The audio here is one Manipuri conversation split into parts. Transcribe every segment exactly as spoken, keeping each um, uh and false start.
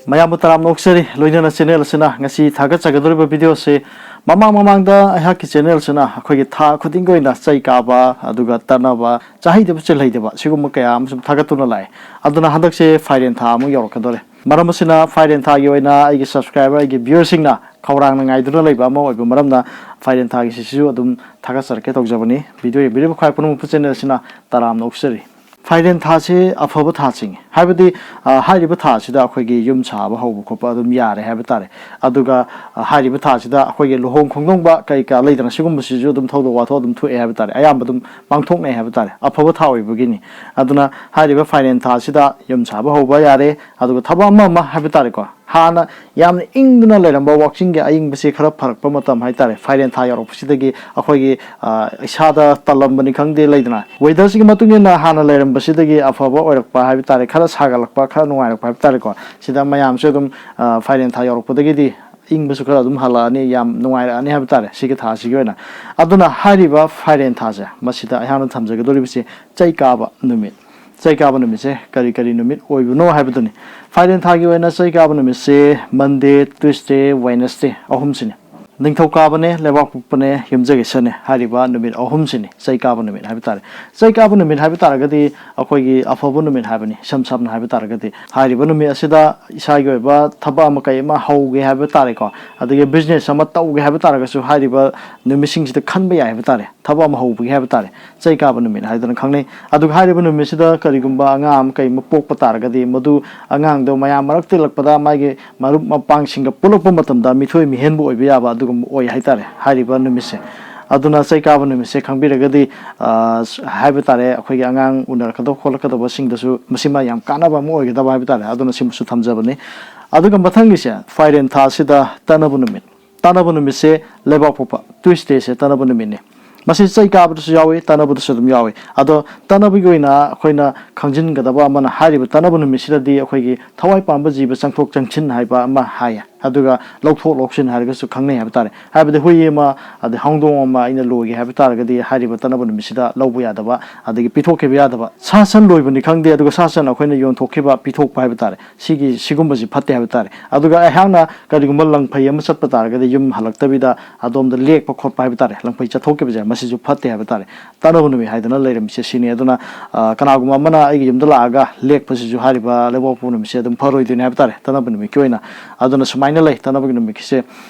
ꯃꯌꯥꯝꯕꯨ ꯇꯔꯥꯝꯅ ꯑꯣꯛꯆꯔꯤ꯫ ꯂꯣꯏꯅꯅ ꯆꯦꯅꯦꯜ ꯑꯁꯤꯅ ꯉꯁꯤ ꯊꯥꯒꯠꯆꯒꯗꯧꯔꯤꯕ ꯚꯤꯗꯤꯑꯣꯁꯤ, ꯃꯃꯥꯡ ꯃꯃꯥꯡꯗ ꯑꯩꯍꯥꯛꯀꯤ ꯆꯦꯅꯦꯜꯁꯤꯅ ꯑꯩꯈꯣꯏꯒꯤ ꯊꯥ ꯈꯨꯗꯤꯡꯒꯤ ꯑꯣꯏꯅ ꯆꯩ ꯀꯥꯕ, ꯑꯗꯨꯒ ꯇꯠꯅꯕ, ꯆꯥꯍꯩꯗꯕ ꯆꯤꯜꯍꯩꯗꯕ ꯁꯤꯒꯨꯝꯕ ꯀꯌꯥ ꯑꯃ ꯁꯨꯝ ꯊꯥꯒꯠꯇꯨꯅ ꯂꯥꯛꯑꯦ꯫ ꯑꯗꯨꯅ ꯍꯟꯗꯛꯁꯦ ꯐꯥꯏꯔꯦꯟ ꯊꯥ ꯑꯃꯨꯛ ꯌꯧꯔꯛꯀꯗꯧꯔꯦ꯫ ꯃꯔꯝ ꯑꯁꯤꯅ ꯐꯥꯏꯔꯦꯟ ꯊꯥꯒꯤ ꯑꯣꯏꯅ ꯑꯩꯒꯤ ꯁꯕꯁꯀ꯭ꯔꯥꯏꯕꯔ, ꯑꯩꯒꯤ ꯚ꯭ꯌꯨꯋꯔꯁꯤꯡꯅ ꯈꯧꯔꯥꯡꯅ ꯉꯥꯏꯗꯨꯅ ꯂꯩꯕ ꯑꯃ ꯑꯣꯏꯕ ꯃꯔꯝꯅ ꯐꯥꯏꯔꯦꯟ ꯊꯥꯒꯤꯁꯤꯁꯨ ꯑꯗꯨꯝ ꯊꯥꯒꯠꯆꯔꯛꯀꯦ ꯇꯧꯖꯕꯅꯤ꯫ ꯚꯤꯗꯤꯑꯣ ꯌꯦꯡꯕꯤꯔꯤꯕ ꯈ꯭ꯋꯥꯏ ꯄꯨꯝꯅꯃꯛꯄꯨ ꯆꯦꯅꯦꯜ ꯑꯁꯤꯅ ꯇꯔꯥꯝꯅ ꯑꯣꯛꯆꯔꯤ꯫ ꯐꯥꯏꯔꯦꯟ ꯊꯥꯁꯤ ꯑꯐꯕ ꯊꯥ ꯆꯤꯡꯏ꯫ ꯍꯥꯏꯕꯗꯤ, ꯑ, ꯍꯥꯏꯔꯤꯕ ꯊꯥ ꯑꯁꯤꯗ ꯑꯩꯈꯣꯏꯒꯤ ꯌꯨꯝ ꯁꯥꯕ ꯍꯧꯕ ꯈꯣꯠꯄ ꯑꯗꯨꯝ ꯌꯥꯔꯦ ꯍꯥꯏꯕ ꯇꯥꯔꯦ꯫ ꯑꯗꯨꯒ, ꯑ, ꯍꯥꯏꯔꯤꯕ ꯊꯥ ꯑꯁꯤꯗ ꯑꯩꯈꯣꯏꯒꯤ ꯂꯨꯍꯣꯡ ꯈꯣꯡꯗꯣꯡꯕ ꯀꯩ ꯀꯥ ꯂꯩꯗꯅ, ꯁꯤꯒꯨꯝꯕꯁꯤꯁꯨ ꯑꯗꯨꯝ ꯊꯧꯗꯣꯛ ꯋꯥꯊꯣꯛ ꯑꯗꯨꯝ ꯊꯣꯛꯑꯦ ꯍꯥꯏꯕ ꯇꯥꯔꯦ꯫ ꯑꯌꯥꯝꯕ ꯑꯗꯨꯝ ꯄꯥꯡꯊꯣꯛꯅꯩ ꯍꯥꯏꯕ ꯇꯥꯔꯦ, ꯑꯐꯕ ꯊꯥ ꯑꯣꯏꯕꯒꯤꯅꯤ꯫ ꯑꯗꯨꯅ ꯍꯥꯏꯔꯤꯕ ꯐꯥꯏꯔꯦꯟ ꯊꯥ ꯑꯁꯤꯗ ꯌꯨꯝ ꯁꯥꯕ ꯍꯧꯕ ꯌꯥꯔꯦ꯫ ꯑꯗꯨꯒ ꯊꯕꯛ ꯑꯃ ꯑꯃ ꯍꯥꯏꯕ ꯇꯥꯔꯦꯀꯣ, ꯍꯥꯟꯅ ꯌꯥꯝꯅ ꯏꯪꯗꯨꯅ ꯂꯩꯔꯝꯕ ꯋꯥꯛꯆꯤꯡꯒꯤ ꯑꯏꯪꯕꯁꯤ ꯈꯔ ꯐꯔꯛꯄ ꯃꯇꯝ ꯍꯥꯏꯇꯥꯔꯦ, ꯐꯥꯏꯔꯦꯟ ꯊꯥ ꯌꯧꯔꯛꯄꯁꯤꯗꯒꯤ ꯑꯩꯈꯣꯏꯒꯤ, ꯑ, ꯏꯁꯥꯗ ꯇꯜꯂꯝꯕꯅꯤ ꯈꯪꯗꯦ, ꯂꯩꯗꯅ, ꯋꯦꯗꯔꯁꯤꯒꯤ ꯃꯇꯨꯡ ꯏꯟꯅ ꯍꯥꯟꯅ ꯂꯩꯔꯝꯕꯁꯤꯗꯒꯤ ꯑꯐꯕ ꯑꯣꯏꯔꯛꯄ ꯍꯥꯏꯕ ꯇꯥꯔꯦ, ꯈꯔ ꯁꯥꯒꯠꯂꯛꯄ, ꯈꯔ ꯅꯨꯡꯉꯥꯏꯔꯛꯄ ꯍꯥꯏꯕ ꯇꯥꯔꯦꯀꯣ꯫ ꯁꯤꯗ ꯃꯌꯥꯝꯁꯨ ꯑꯗꯨꯝ, ꯑ, ꯐꯥꯏꯔꯦꯟ ꯊꯥ ꯌꯧꯔꯛꯄꯗꯒꯤꯗꯤ ꯏꯪꯕꯁꯨ ꯈꯔ ꯑꯗꯨꯝ ꯍꯜꯂꯛꯑꯅꯤ, ꯌꯥꯝ ꯅꯨꯡꯉꯥꯏꯔꯛꯑꯅꯤ ꯍꯥꯏꯕ ꯇꯥꯔꯦ ꯁꯤꯒꯤ ꯊꯥꯁꯤꯒꯤ ꯑꯣꯏꯅ꯫ ꯑꯗꯨꯅ ꯍꯥꯏꯔꯤꯕ ꯐꯥꯏꯔꯦꯟ ꯊꯥꯁꯦ, ꯃꯁꯤꯗ ꯑꯩꯍꯥꯛꯅ ꯊꯝꯖꯒꯗꯧꯔꯤꯕꯁꯤ ꯆꯩ ꯀꯥꯕ ꯅꯨꯃꯤꯠ꯫ ꯆꯩ ꯀꯥꯕ ꯅꯨꯃꯤꯠꯁꯦ ꯀꯔꯤ ꯀꯔꯤ ꯅꯨꯃꯤꯠ ꯑꯣꯏꯕꯅꯣ ꯍꯥꯏꯕꯗꯨꯅꯤ꯫ ꯐꯥꯏꯔꯦꯟ ꯊꯥꯒꯤ ꯑꯣꯏꯅ ꯆꯩ ꯀꯥꯕ ꯅꯨꯃꯤꯠꯁꯦ Monday, Tuesday, Wednesday ꯑꯍꯨꯝꯁꯤꯅꯤ꯫ ꯅꯤꯡꯊꯧꯀꯥꯕꯅꯦ, ꯂꯩꯕꯥꯛꯄꯣꯛꯄꯅꯦ, ꯌꯨꯝꯖꯀꯩꯁꯅꯦ꯫ ꯍꯥꯏꯔꯤꯕ ꯅꯨꯃꯤꯠ ꯑꯍꯨꯝꯁꯤꯅꯤ ꯆꯩ ꯀꯥꯕ ꯅꯨꯃꯤꯠ ꯍꯥꯏꯕ ꯇꯥꯔꯦ꯫ ꯆꯩ ꯀꯥꯕ ꯅꯨꯃꯤꯠ ꯍꯥꯏꯕ ꯇꯥꯔꯒꯗꯤ ꯑꯩꯈꯣꯏꯒꯤ ꯑꯐꯕ ꯅꯨꯃꯤꯠ ꯍꯥꯏꯕꯅꯤ, ꯏꯁꯝ ꯁꯝꯅ ꯍꯥꯏꯕ ꯇꯥꯔꯒꯗꯤ꯫ ꯍꯥꯏꯔꯤꯕ ꯅꯨꯃꯤꯠ ꯑꯁꯤꯗ ꯏꯁꯥꯒꯤ ꯑꯣꯏꯕ ꯊꯕꯛ ꯑꯃ ꯀꯩ ꯑꯃ ꯍꯧꯒꯦ ꯍꯥꯏꯕ ꯇꯥꯔꯦꯀꯣ, ꯑꯗꯒꯤ ꯕꯤꯖꯤꯅꯦꯁ ꯑꯃ ꯇꯧꯒꯦ ꯍꯥꯏꯕ ꯇꯥꯔꯒꯁꯨ ꯍꯥꯏꯔꯤꯕ ꯅꯨꯃꯤꯠꯁꯤꯡꯁꯤꯗ ꯈꯟꯕ ꯌꯥꯏ ꯍꯥꯏꯕ ꯇꯥꯔꯦ, ꯊꯕꯛ ꯑꯃ ꯍꯧꯕꯒꯤ ꯍꯥꯏꯕ ꯇꯥꯔꯦ꯫ ꯆꯩ ꯀꯥꯕ ꯅꯨꯃꯤꯠ ꯍꯥꯏꯗꯅ ꯈꯪꯅꯩ꯫ ꯑꯗꯨꯒ ꯍꯥꯏꯔꯤꯕ ꯅꯨꯃꯤꯠꯁꯤꯗ ꯀꯔꯤꯒꯨꯝꯕ ꯑꯉꯥꯡ ꯑꯃ ꯀꯩ ꯑꯃ ꯄꯣꯛꯄ ꯇꯥꯔꯒꯗꯤ, ꯃꯗꯨ ꯑꯉꯥꯡꯗꯣ ꯃꯌꯥꯝ ꯃꯔꯛ ꯇꯤꯜꯂꯛꯄꯗ ꯃꯥꯒꯤ ꯃꯔꯨꯞ ꯃꯄꯥꯡꯁꯤꯡꯒ ꯄꯨꯜꯂꯛꯄ ꯃꯇꯝꯗ ꯃꯤꯊꯣꯏ ꯃꯤꯍꯦꯟꯕ ꯑꯣꯏꯕ ꯌꯥꯕ ꯑꯗꯨꯒꯨꯝꯕ ꯑꯣꯏ ꯍꯥꯏꯇꯥꯔꯦ ꯍꯥꯏꯔꯤꯕ ꯅꯨꯃꯤꯠꯁꯦ꯫ ꯑꯗꯨꯅ ꯆꯩ ꯀꯥꯕ ꯅꯨꯃꯤꯠꯁꯦ ꯈꯪꯕꯤꯔꯒꯗꯤ, ꯑ, ꯍꯥꯏꯕ ꯇꯥꯔꯦ, ꯑꯩꯈꯣꯏꯒꯤ ꯑꯉꯥꯡ ꯎꯅꯔꯛꯀꯗꯕ ꯈꯣꯠꯂꯛꯀꯗꯕꯁꯤꯡꯗꯁꯨ ꯃꯁꯤꯃ ꯌꯥꯝ ꯀꯥꯟꯅꯕ ꯑꯃ ꯑꯣꯏꯒꯗꯕ ꯍꯥꯏꯕ ꯇꯥꯔꯦ꯫ ꯑꯗꯨꯅ ꯁꯤꯃꯁꯨ ꯊꯝꯖꯕꯅꯤ꯫ ꯑꯗꯨꯒ ꯃꯊꯪꯒꯤꯁꯦ ꯐꯥꯏꯔꯦꯟ ꯊꯥꯁꯤꯗ ꯇꯠꯅꯕ ꯅꯨꯃꯤꯠ꯫ ꯇꯠꯅꯕ ꯅꯨꯃꯤꯠꯁꯦ ꯂꯩꯕꯥꯛꯄꯣꯛꯄ, Tuesdayꯁꯦ ꯇꯠꯅꯕ ꯅꯨꯃꯤꯠꯅꯤ꯫ ꯃꯁꯤ ꯆꯩ ꯀꯥꯕꯗꯁꯨ ꯌꯥꯎꯏ, ꯇꯠꯅꯕꯗꯁꯨ ꯑꯗꯨꯝ ꯌꯥꯎꯏ꯫ ꯑꯗꯣ ꯇꯠꯅꯕꯒꯤ ꯑꯣꯏꯅ ꯑꯩꯈꯣꯏꯅ ꯈꯪꯖꯤꯟꯒꯗꯕ ꯑꯃꯅ, ꯍꯥꯏꯔꯤꯕ ꯇꯠꯅꯕ ꯅꯨꯃꯤꯠꯁꯤꯗꯗꯤ ꯑꯩꯈꯣꯏꯒꯤ ꯊꯋꯥꯏ ꯄꯥꯟꯕ ꯖꯤꯕ ꯆꯪꯊꯣꯛ ꯆꯪꯁꯤꯟ ꯍꯥꯏꯕ ꯑꯃ ꯍꯥꯏꯌꯦ꯫ ꯑꯗꯨꯒ ꯂꯧꯊꯣꯛ ꯂꯧꯁꯤꯟ ꯍꯥꯏꯔꯒꯁꯨ ꯈꯪꯅꯩ ꯍꯥꯏꯕ ꯇꯥꯔꯦ꯫ ꯍꯥꯏꯕꯗꯤ ꯍꯨꯏ ꯑꯃ, ꯑꯗꯩ ꯍꯧꯗꯣꯡ ꯑꯃ ꯑꯩꯅ ꯂꯣꯏꯒꯦ ꯍꯥꯏꯕ ꯇꯥꯔꯒꯗꯤ ꯍꯥꯏꯔꯤꯕ ꯇꯠꯅꯕ ꯅꯨꯃꯤꯠꯁꯤꯗ ꯂꯧꯕ ꯌꯥꯗꯕ, ꯑꯗꯒꯤ ꯄꯤꯊꯣꯛꯈꯤꯕ ꯌꯥꯗꯕ, ꯁꯥ ꯁꯟ ꯂꯣꯏꯕꯅꯤ ꯈꯪꯗꯦ, ꯑꯗꯨꯒ ꯁꯥ ꯁꯟ ꯑꯩꯈꯣꯏꯅ ꯌꯣꯟꯊꯣꯛꯈꯤꯕ, ꯄꯤꯊꯣꯛꯄ ꯍꯥꯏꯕ ꯇꯥꯔꯦ, ꯁꯤꯒꯤ, ꯁꯤꯒꯨꯝꯕꯁꯤ ꯐꯠꯇꯦ ꯍꯥꯏꯕ ꯇꯥꯔꯦ꯫ ꯑꯗꯨꯒ ꯑꯩꯍꯥꯛꯅ ꯀꯔꯤꯒꯨꯝꯕ ꯂꯪꯐꯩ ꯑꯃ ꯆꯠꯄ ꯇꯥꯔꯒꯗꯤ ꯌꯨꯝ ꯍꯜꯂꯛꯇꯕꯤꯗ ꯑꯗꯣꯝꯗ ꯂꯦꯛꯄ ꯈꯣꯠꯄ ꯍꯥꯏꯕ ꯇꯥꯔꯦ, ꯂꯪꯐꯩ ꯆꯠꯊꯣꯛꯈꯤꯕꯁꯦ, ꯃꯁꯤꯁꯨ ꯐꯠꯇꯦ ꯍꯥꯏꯕ ꯇꯥꯔꯦ꯫ ꯇꯠꯅꯕ ꯅꯨꯃꯤꯠ ꯍꯥꯏꯗꯅ ꯂꯩꯔꯝꯃꯤꯁꯦ ꯁꯤꯅꯤ꯫ ꯑꯗꯨꯅ, ꯑ, ꯀꯅꯥꯒꯨꯝꯕ ꯑꯃꯅ ꯑꯩꯒꯤ ꯌꯨꯝꯗ ꯂꯥꯛꯑꯒ ꯂꯦꯛꯄꯁꯤꯁꯨ ꯍꯥꯏꯔꯤꯕ ꯂꯩꯕꯥꯛꯄꯣꯛꯄ ꯅꯨꯃꯤꯠꯁꯦ ꯑꯗꯨꯝ ꯐꯔꯣꯏꯗꯣꯏꯅꯦ ꯍꯥꯏꯕ ꯇꯥꯔꯦ, ꯇꯠꯅꯕ ꯅꯨꯃꯤꯠꯀꯤ ꯑꯣꯏꯅ꯫ ꯑꯗꯨꯅ ꯁꯨꯃꯥꯏꯅ ꯂꯩ ꯇꯠꯅꯕꯒꯤ ꯅꯨꯃꯤꯠꯀꯤꯁꯦ꯫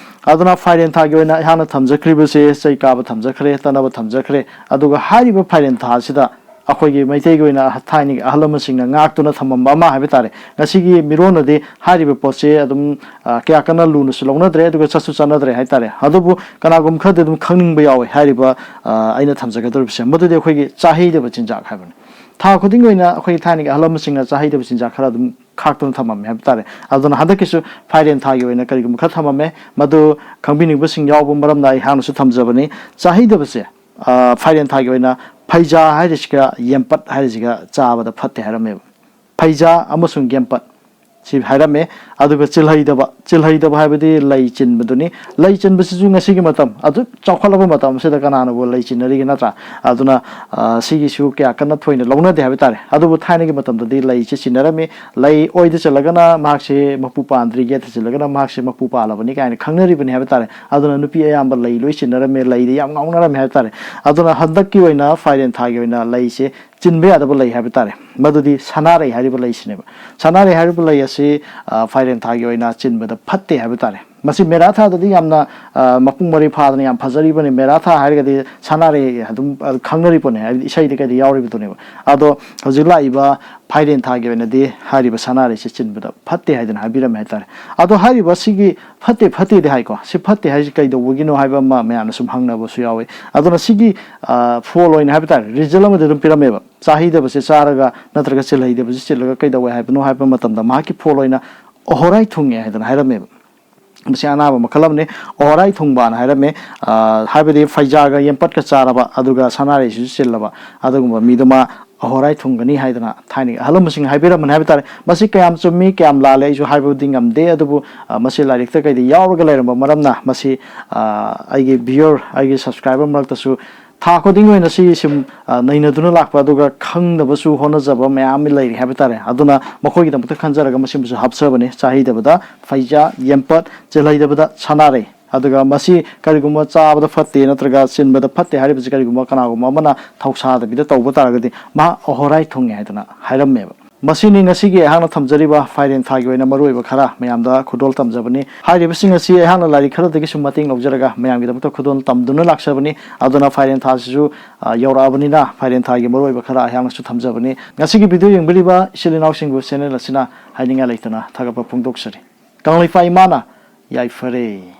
ꯑꯗꯨꯅ ꯐꯥꯏꯔꯦꯟ ꯊꯥꯒꯤ ꯑꯣꯏꯅ ꯑꯩꯍꯥꯛꯅ ꯊꯝꯖꯈ꯭ꯔꯤꯕꯁꯦ ꯆꯩ ꯀꯥꯕ ꯊꯝꯖꯈ꯭ꯔꯦ, ꯇꯠꯅꯕ ꯊꯝꯖꯈ꯭ꯔꯦ꯫ ꯑꯗꯨꯒ ꯍꯥꯏꯔꯤꯕ ꯐꯥꯏꯔꯦꯟ ꯊꯥ ꯑꯁꯤꯗ ꯑꯩꯈꯣꯏꯒꯤ ꯃꯩꯇꯩꯒꯤ ꯑꯣꯏꯅ ꯊꯥꯏꯅꯒꯤ ꯑꯍꯜ ꯂꯃꯟꯁꯤꯡꯅ ꯉꯥꯛꯇꯨꯅ ꯊꯝꯃꯝꯕ ꯑꯃ ꯍꯥꯏꯕ ꯇꯥꯔꯦ꯫ ꯉꯁꯤꯒꯤ ꯃꯤꯔꯣꯟꯗꯗꯤ ꯍꯥꯏꯔꯤꯕ ꯄꯣꯠꯁꯦ ꯑꯗꯨꯝ, ꯑ, ꯀꯌꯥ ꯀꯟꯅ ꯂꯨꯅꯁꯨ ꯂꯧꯅꯗ꯭ꯔꯦ, ꯑꯗꯨꯒ ꯆꯠꯁꯨ ꯆꯠꯅꯗ꯭ꯔꯦ ꯍꯥꯏ ꯇꯥꯔꯦ꯫ ꯑꯗꯨꯕꯨ ꯀꯅꯥꯒꯨꯝꯕ ꯈꯔꯗꯤ ꯑꯗꯨꯝ ꯈꯪꯅꯤꯡꯕ ꯌꯥꯎꯋꯦ ꯍꯥꯏꯔꯤꯕ, ꯑ, ꯑꯩꯅ ꯊꯝꯖꯒꯗꯧꯔꯤꯕꯁꯦ꯫ ꯃꯗꯨꯗꯤ ꯑꯩꯈꯣꯏꯒꯤ ꯆꯥꯍꯩꯗꯕ ꯆꯤꯟꯖꯥꯛ ꯍꯥꯏꯕꯅꯤ꯫ ꯊꯥ ꯈꯨꯗꯤꯡꯒꯤ ꯑꯣꯏꯅ ꯑꯩꯈꯣꯏꯒꯤ ꯊꯥꯏꯅꯒꯤ ꯑꯍꯜ ꯂꯃꯟꯁꯤꯡꯅ ꯆꯥꯍꯩꯗꯕ ꯆꯤꯟꯖꯥꯛ ꯈꯔ ꯑꯗꯨꯝ ꯈꯥꯛꯇꯨꯅ ꯊꯝꯃꯝꯃꯦ ꯍꯥꯏꯕ ꯇꯥꯔꯦ꯫ ꯑꯗꯨꯅ ꯍꯟꯗꯛꯀꯤꯁꯨ ꯐꯥꯏꯔꯦꯟ ꯊꯥꯒꯤ ꯑꯣꯏꯅ ꯀꯔꯤꯒꯨꯝꯕ ꯈꯔ ꯊꯝꯃꯝꯃꯦ, ꯃꯗꯨ ꯈꯪꯕꯤꯅꯤꯡꯕꯁꯤꯡ ꯌꯥꯎꯕ ꯃꯔꯝꯅ ꯑꯩꯍꯥꯛꯅꯁꯨ ꯊꯝꯖꯕꯅꯤ꯫ ꯆꯥꯍꯩꯗꯕꯁꯦ, ꯑ, ꯐꯥꯏꯔꯦꯟ ꯊꯥꯒꯤ ꯑꯣꯏꯅ ꯐꯩꯖꯥ ꯍꯥꯏꯔꯤꯁꯤꯒ ꯌꯦꯝꯄꯠ ꯍꯥꯏꯔꯤꯁꯤꯒ ꯆꯥꯕꯗ ꯐꯠꯇꯦ ꯍꯥꯏꯔꯝꯃꯦꯕ꯫ ꯐꯩꯖꯥ ꯑꯃꯁꯨꯡ ꯌꯦꯝꯄꯠ ꯁꯤ ꯍꯥꯏꯔꯝꯃꯦ꯫ ꯑꯗꯨꯒ ꯆꯤꯜꯍꯩꯗꯕ, ꯆꯤꯜꯍꯩꯗꯕ ꯍꯥꯏꯕꯗꯤ ꯂꯩ ꯆꯤꯟꯕꯗꯨꯅꯤ꯫ ꯂꯩ ꯆꯤꯟꯕꯁꯤꯁꯨ ꯉꯁꯤꯒꯤ ꯃꯇꯝ, ꯑꯗꯨꯛ ꯆꯥꯎꯈꯠꯂꯕ ꯃꯇꯝ ꯑꯁꯤꯗ ꯀꯅꯥꯅꯕꯨ ꯂꯩ ꯆꯤꯟꯅꯔꯤꯒꯦ, ꯅꯠꯇ꯭ꯔꯥ? ꯑꯗꯨꯅ, ꯑ, ꯁꯤꯒꯤꯁꯨ ꯀꯌꯥ ꯀꯟꯅ ꯊꯣꯏꯅ ꯂꯧꯅꯗꯦ ꯍꯥꯏꯕ ꯇꯥꯔꯦ꯫ ꯑꯗꯨꯕꯨ ꯊꯥꯏꯅꯒꯤ ꯃꯇꯝꯗꯗꯤ ꯂꯩꯁꯤ ꯆꯤꯟꯅꯔꯝꯃꯤ꯫ ꯂꯩ ꯑꯣꯏꯗ ꯆꯤꯜꯂꯒꯅ ꯃꯍꯥꯛꯁꯦ ꯃꯄꯨ ꯄꯥꯟꯗ꯭ꯔꯤ, ꯌꯦꯠꯇ ꯆꯤꯜꯂꯒꯅ ꯃꯍꯥꯛꯁꯦ ꯃꯄꯨ ꯄꯥꯜꯂꯕꯅꯤ ꯀꯥꯏꯅ ꯈꯪꯅꯔꯤꯕꯅꯤ ꯍꯥꯏꯕ ꯇꯥꯔꯦ꯫ ꯑꯗꯨꯅ ꯅꯨꯄꯤ ꯑꯌꯥꯝꯕ ꯂꯩ ꯂꯣꯏ ꯆꯤꯟꯅꯔꯝꯃꯤ, ꯂꯩꯗ ꯌꯥꯝ ꯉꯥꯎꯅꯔꯝꯃꯤ ꯍꯥꯏꯕ ꯇꯥꯔꯦ꯫ ꯑꯗꯨꯅ ꯍꯟꯗꯛꯀꯤ ꯑꯣꯏꯅ ꯐꯥꯏꯔꯦꯟ ꯊꯥꯒꯤ ꯑꯣꯏꯅ ꯂꯩꯁꯦ ꯆꯤꯟꯕ ꯌꯥꯗꯕ ꯂꯩ ꯍꯥꯏꯕ ꯇꯥꯔꯦ, ꯃꯗꯨꯗꯤ ꯁꯅꯥꯔꯩ ꯍꯥꯏꯔꯤꯕ ꯂꯩꯁꯤꯅꯦꯕ꯫ ꯁꯅꯥꯔꯩ ꯍꯥꯏꯔꯤꯕ ꯂꯩ ꯑꯁꯤ, ꯑ, ꯐꯥꯏꯔꯦꯟ ꯊꯥꯒꯤ ꯑꯣꯏꯅ ꯆꯤꯟꯕꯗ ꯐꯠꯇꯦ ꯍꯥꯏꯕ ꯇꯥꯔꯦ꯫ ꯃꯁꯤ ꯃꯦꯔꯥ ꯊꯥꯗꯗꯤ ꯌꯥꯝꯅ, ꯑ, ꯃꯄꯨꯡ ꯃꯔꯩ ꯐꯥꯗꯅ ꯌꯥꯝ ꯐꯖꯔꯤꯕꯅꯤ꯫ ꯃꯦꯔꯥ ꯊꯥ ꯍꯥꯏꯔꯒꯗꯤ ꯁꯅꯥꯔꯩ ꯑꯗꯨꯝ, ꯑ, ꯈꯪꯅꯔꯤꯕꯅꯦ, ꯍꯥꯏꯕꯗꯤ ꯏꯁꯩꯗ ꯀꯩꯗ ꯌꯥꯎꯔꯤꯕꯗꯨꯅꯦꯕ꯫ ꯑꯗꯣ ꯍꯧꯖꯤꯛ ꯂꯥꯛꯏꯕ ꯐꯥꯏꯔꯦꯟ ꯊꯥꯒꯤ ꯑꯣꯏꯅꯗꯤ ꯍꯥꯏꯔꯤꯕ ꯁꯅꯥꯔꯩꯁꯤ ꯆꯤꯟꯕꯗ ꯐꯠꯇꯦ ꯍꯥꯏꯗꯅ ꯍꯥꯏꯕꯤꯔꯝꯃꯦ ꯍꯥꯏꯇꯥꯔꯦ꯫ ꯑꯗꯣ ꯍꯥꯏꯔꯤꯕ ꯁꯤꯒꯤ ꯐꯠꯇꯦ ꯐꯠꯇꯦꯗꯤ ꯍꯥꯏꯀꯣ, ꯁꯤ ꯐꯠꯇꯦ ꯍꯥꯏꯁꯤ ꯀꯩꯗꯧꯕꯒꯤꯅꯣ ꯍꯥꯏꯕ ꯑꯃ ꯃꯌꯥꯝꯅ ꯁꯨꯝ ꯍꯪꯅꯕꯁꯨ ꯌꯥꯎꯋꯤ꯫ ꯑꯗꯨꯅ ꯁꯤꯒꯤ, ꯑ, ꯐꯣꯜ ꯑꯣꯏꯅ ꯍꯥꯏꯕ ꯇꯥꯔꯦ, ꯔꯤꯖꯜ ꯑꯃꯗꯤ ꯑꯗꯨꯝ ꯄꯤꯔꯝꯃꯦꯕ꯫ ꯆꯥꯍꯩꯗꯕꯁꯦ ꯆꯥꯔꯒ ꯅꯠꯇ꯭ꯔꯒ ꯆꯤꯜꯍꯩꯗꯕꯁꯦ ꯆꯤꯜꯂꯒ ꯀꯩꯗꯧꯋꯦ ꯍꯥꯏꯕꯅꯣ ꯍꯥꯏꯕ ꯃꯇꯝꯗ ꯃꯍꯥꯛꯀꯤ ꯐꯣꯜ ꯑꯣꯏꯅ ꯑꯣꯍꯣꯔꯥꯏ ꯊꯨꯡꯉꯦ ꯍꯥꯏꯗꯅ ꯍꯥꯏꯔꯝꯃꯦꯕ꯫ ꯃꯁꯤ ꯑꯅꯥꯕ ꯃꯈꯜ ꯑꯃꯅꯤ꯫ ꯑꯣꯍꯣꯔꯥꯏ ꯊꯨꯡꯕꯅ ꯍꯥꯏꯔꯝꯃꯦ꯫ ꯑ, ꯍꯥꯏꯕꯗꯤ ꯐꯩꯖꯥꯒ ꯌꯦꯝꯄꯠꯀ ꯆꯥꯔꯕ, ꯑꯗꯨꯒ ꯁꯅꯥꯔꯩꯁꯤꯁꯨ ꯆꯤꯜꯂꯕ, ꯑꯗꯨꯒꯨꯝꯕ ꯃꯤꯗꯨꯃ ꯑꯍꯣꯔꯥꯏ ꯊꯨꯡꯒꯅꯤ ꯍꯥꯏꯗꯅ ꯊꯥꯏꯅꯒꯤ ꯑꯍꯜ ꯂꯃꯟꯁꯤꯡꯅ ꯍꯥꯏꯕꯤꯔꯝꯕꯅꯤ ꯍꯥꯏꯕ ꯇꯥꯔꯦ꯫ ꯃꯁꯤ ꯀꯌꯥꯝ ꯆꯨꯝꯃꯤ, ꯀꯌꯥꯝ ꯂꯥꯜꯂꯦ ꯑꯩꯁꯨ ꯍꯥꯏꯕꯗꯤ ꯉꯝꯗꯦ, ꯑꯗꯨꯕꯨ, ꯑ, ꯃꯁꯤ ꯂꯥꯏꯔꯤꯛꯇ ꯀꯩꯗ ꯌꯥꯎꯔꯒ ꯂꯩꯔꯝꯕ ꯃꯔꯝꯅ ꯃꯁꯤ, ꯑ, ꯑꯩꯒꯤ viewer, ꯑꯩꯒꯤ subscriber ꯃꯔꯛꯇꯁꯨ ꯊꯥ ꯈꯨꯗꯤꯡꯒꯤ ꯑꯣꯏꯅ ꯁꯤ ꯁꯨꯝ, ꯑ, ꯅꯩꯅꯗꯨꯅ ꯂꯥꯛꯄ, ꯑꯗꯨꯒ ꯈꯪꯗꯕꯁꯨ ꯍꯣꯠꯅꯖꯕ ꯃꯌꯥꯝ ꯑꯃ ꯂꯩꯔꯤ ꯍꯥꯏꯕ ꯇꯥꯔꯦ꯫ ꯑꯗꯨꯅ ꯃꯈꯣꯏꯒꯤꯗꯃꯛꯇ ꯈꯟꯖꯔꯒ ꯃꯁꯤꯃꯁꯨ ꯍꯥꯞꯆꯕꯅꯤ꯫ ꯆꯥꯍꯩꯗꯕꯗ ꯐꯩꯖꯥ, ꯌꯦꯝꯄꯠ, ꯆꯦꯜꯍꯩꯗꯕꯗ ꯁꯅꯥꯔꯩ꯫ ꯑꯗꯨꯒ ꯃꯁꯤ ꯀꯔꯤꯒꯨꯝꯕ ꯆꯥꯕꯗ ꯐꯠꯇꯦ ꯅꯠꯇ꯭ꯔꯒ ꯆꯤꯟꯕꯗ ꯐꯠꯇꯦ ꯍꯥꯏꯔꯤꯕꯁꯤ ꯀꯔꯤꯒꯨꯝꯕ ꯀꯅꯥꯒꯨꯝꯕ ꯑꯃꯅ ꯊꯧꯁꯥꯗꯕꯤꯗ ꯇꯧꯕ ꯇꯥꯔꯒꯗꯤ ꯃꯍꯥꯛ ꯑꯍꯣꯔꯥꯏ ꯊꯨꯡꯉꯦ ꯍꯥꯏꯗꯅ ꯍꯥꯏꯔꯝꯃꯦꯕ꯫ ꯃꯁꯤꯅꯤ ꯉꯁꯤꯒꯤ ꯑꯩꯍꯥꯛꯅ ꯊꯝꯖꯔꯤꯕ ꯐꯥꯏꯔꯦꯟ ꯊꯥꯒꯤ ꯑꯣꯏꯅ ꯃꯔꯨꯑꯣꯏꯕ ꯈꯔ ꯃꯌꯥꯝꯗ ꯈꯨꯗꯣꯜ ꯇꯝꯖꯕꯅꯤ꯫ ꯍꯥꯏꯔꯤꯕꯁꯤꯡ ꯑꯁꯤ ꯑꯩꯍꯥꯛꯅ ꯂꯥꯏꯔꯤꯛ ꯈꯔꯗꯒꯤ ꯁꯨꯝ ꯃꯇꯦꯡ ꯂꯧꯖꯔꯒ ꯃꯌꯥꯝꯒꯤꯗꯃꯛꯇ ꯈꯨꯗꯣꯜ ꯇꯝꯗꯨꯅ ꯂꯥꯛꯆꯕꯅꯤ꯫ ꯑꯗꯨꯅ ꯐꯥꯏꯔꯦꯟ ꯊꯥꯁꯤꯁꯨ, ꯑ, ꯌꯧꯔꯛꯑꯕꯅꯤꯅ ꯐꯥꯏꯔꯦꯟ ꯊꯥꯒꯤ ꯃꯔꯨꯑꯣꯏꯕ ꯈꯔ ꯑꯩꯍꯥꯛꯅꯁꯨ ꯊꯝꯖꯕꯅꯤ꯫ ꯉꯁꯤꯒꯤ video ꯌꯦꯡꯕꯤꯔꯤꯕ ꯏꯆꯤꯜ ꯏꯅꯥꯎꯁꯤꯡꯕꯨ channel ꯑꯁꯤꯅ ꯍꯥꯏꯅꯤꯡꯉꯥꯏ ꯂꯩꯇꯅ ꯊꯥꯒꯠꯄ ꯐꯣꯡꯗꯣꯛꯆꯔꯤ꯫ ꯀꯪꯂꯩꯄꯥꯛ ꯏꯃꯥꯅ ꯌꯥꯏꯐꯔꯦ꯫